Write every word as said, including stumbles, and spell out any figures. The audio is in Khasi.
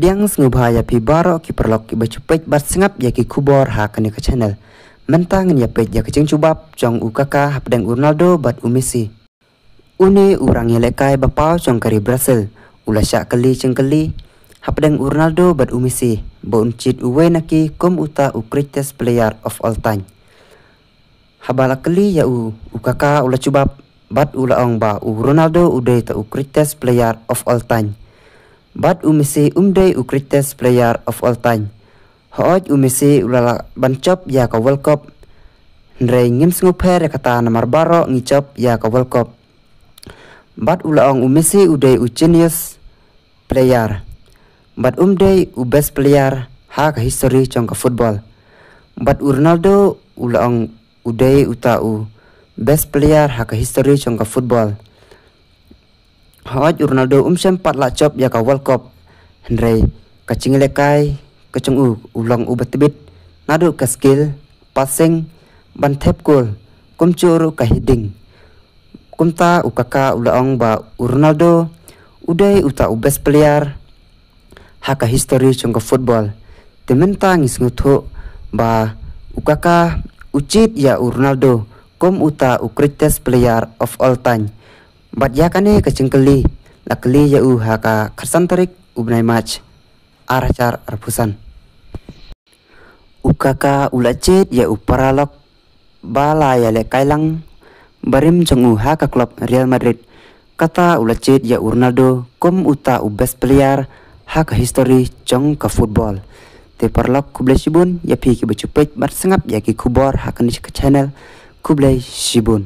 Pdiang sngewbha ïa phi baroh ki paralok kiba ju peit bad sngap ïa ki khubor ha kane ka channel. Mynta ngin ïa peit ïa ka jingjubab jong u Kaka hapdeng u Ronaldo bad u Messi. Une u rangïalehkai ba paw jong ka ri Brazil u la shah kylli jingkylli hapdeng u Ronaldo bad u Messi ba un cheat uwei na ki kum uta u greatest player of all time. Haba la kylli ïa u, u Kaka u la jubab bad u la ong ba u Ronaldo u dei uta u greatest player of all time. Bad u Messi um dei u greatest player of all time. Hooid, u Messi u la lah ban jop ïa ka World Cup. Hynrei ngim sngewpher ïa kata namar baroh ngi jop ïa ka World Cup. Bad u la ong u Messi u dei u genius player. Bad um dei u best player ha ka history jong ka football. Bad u Ronaldo u la ong u dei uta u best player ha ka history jong ka football. Hooid, u Ronaldo um shym pat lah jop ïa ka World Cup. Hynrei ka jingïalehkai ka jong u u long uba tbit naduh ka skill, passing, ban thep goal, kumjuh ruh ka heading. Kumta u Kaka u la ong ba u Ronaldo u dei uta u best player ha ka history jong ka football. Te mynta ngi sngewthuh ba u Kaka u cheat ïa u Ronaldo kum uta u greatest player of all time. Bad ïa kane ka jingkylli la kylli ïa u ha ka khatsan tarik u bnai March ar hajar arphew san. U Kaka u la cheat ïa u paralok ba la ïalehkai lang barim jong u ha ka club Real Madrid. Kata u la cheat ïa u Ronaldo kum uta u best player ha ka history jong ka football. Te paralok, khublei shibun ïa phi kiba ju peit bad sngap ïa ki khubor ha kane ka channel. Khublei shibun.